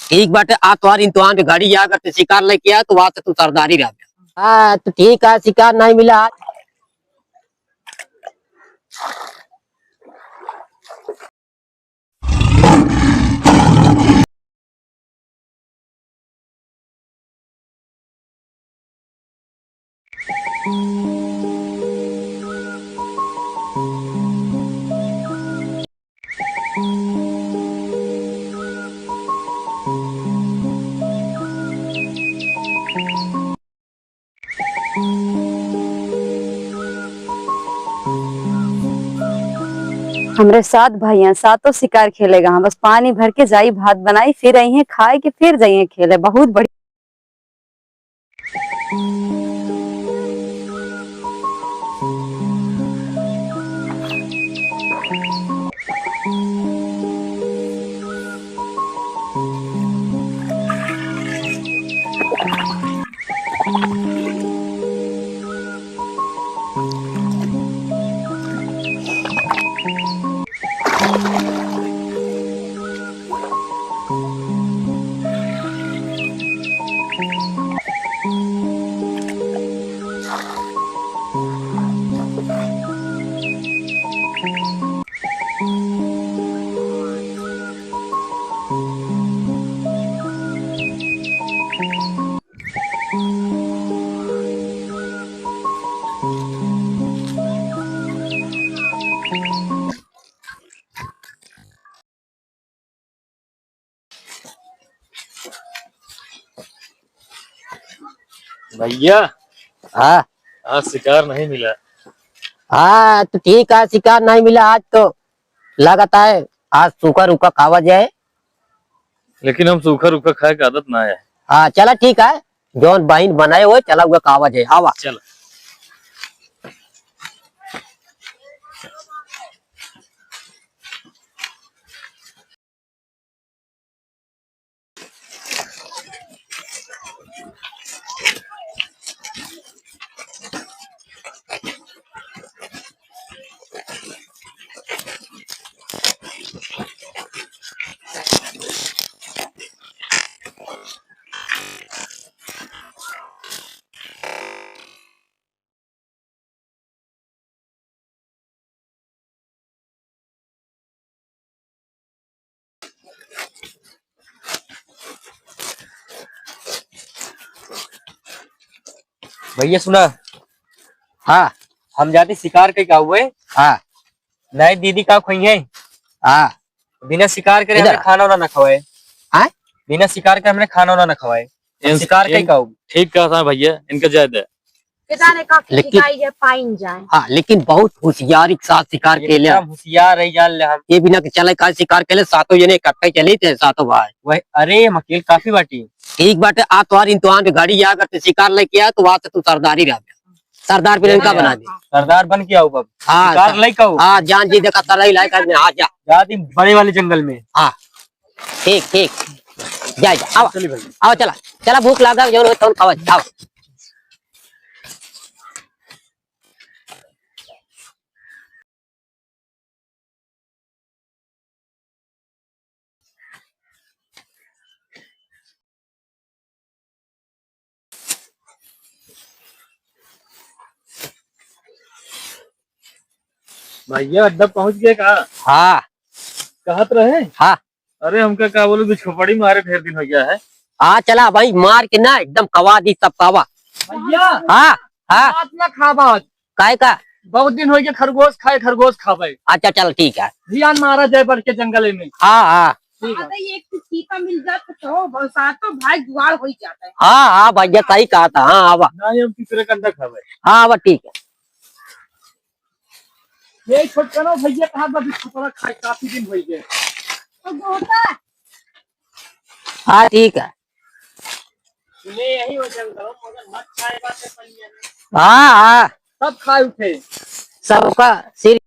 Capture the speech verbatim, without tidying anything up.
ठीक बाटे, आ तोहार इंतजाम के गाड़ी आ, अगर तू शिकार लेके आ, तो वहाँ से तू सरदारी रह। हाँ, तो ठीक है, शिकार नहीं मिला आज। हमरे सात भाई हैं, सातों शिकार खेलेगा। हाँ, बस पानी भर के जाई, भात बनाई, फिर आई हैं खाए के, फिर जाई हैं खेले। बहुत बढ़िया। भैया। हाँ। आज शिकार नहीं मिला। हाँ, तो ठीक है, शिकार नहीं मिला आज तो। लागत है आज सूखा रूखा खावा जाए। लेकिन हम सूखा रूखा खाए के आदत ना है। हाँ, चला ठीक है, जौन बहिन बनाए हो, चला हुआ खावा जाए, आवा। चला। भैया सुना। हाँ। हम जाते शिकार के का हुए। हाँ। नहीं दीदी का खोई है। हाँ। बिना शिकार करे इधर हमने आ। खाना वाना ना खवाए। हाँ? बिना शिकार के हमने खाना वाना ना खवाए। इन-, शिकार के इन-, का हो? ठीक कहा था भैया, इनका जाए दे। के जाने का लेकिन शिकार ये पाइन जाए। हाँ, लेकिन बहुत होशियारी के साथ शिकार के ले। एकदम होशियार है, जान ले हम। ये बिना के चले का शिकार के ले, सातों जने इकट्ठे चले थे, सातों भाई। वही, अरे, हम अकेले काफी बाटी। ठीक बाटे, आ तोहार इंतजाम के गाड़ी आ, अगर तू शिकार लेके आ, तो वहाँ से तू सरदारी रह। सरदार पे इनका बना दे। सरदार बन के आओ बाबू। हाँ, शिकार सर। लेके आओ। हाँ, जान जी देखा, सर, लाई, लाई, हाँ, जा। जा दी बड़े वाले जंगल में। हाँ, ठीक, ठीक। जा, जा, आओ। चलिए भाई। आओ, चला। चला, भूख लागा, जौन हो, तौन खावा, आओ। भैया, अड्डा पहुंच गए का? हाँ। कहत रहे? हाँ। अरे, हमका का बोलू, झोपड़ी मारे ढेर दिन हो गया है। हाँ, चला भाई, मार के ना एकदम कवा दी सब कावा। भैया। हाँ, हाँ। भात ना खाबा आज। काहे का? बहुत दिन हो गया खरगोश खाए, खरगोश खाबे। अच्छा, चल ठीक है। ध्यान मारा जाए बढ़ के जंगल में। हाँ, हाँ। ठीक है। अरे, एक ठो चीता मिल जात तो बरसात तो भाई जुगाड़ हो ही जाता है। हाँ, हाँ, भैया सही कहा था। हाँ, आवा। नहीं, हम तीसरे कंधा खाबे। हाँ, आवा, ठीक है। ये छोटकनो भैया कहाँ बा? बिस्कुटवा खाए काफी दिन हो गए। तो गोटा। हाँ, ठीक है। सुने यही हो जंगल, मगर मत खाए बाटे पनिया में। हाँ, हाँ। सब खाए उठे। सबका सिर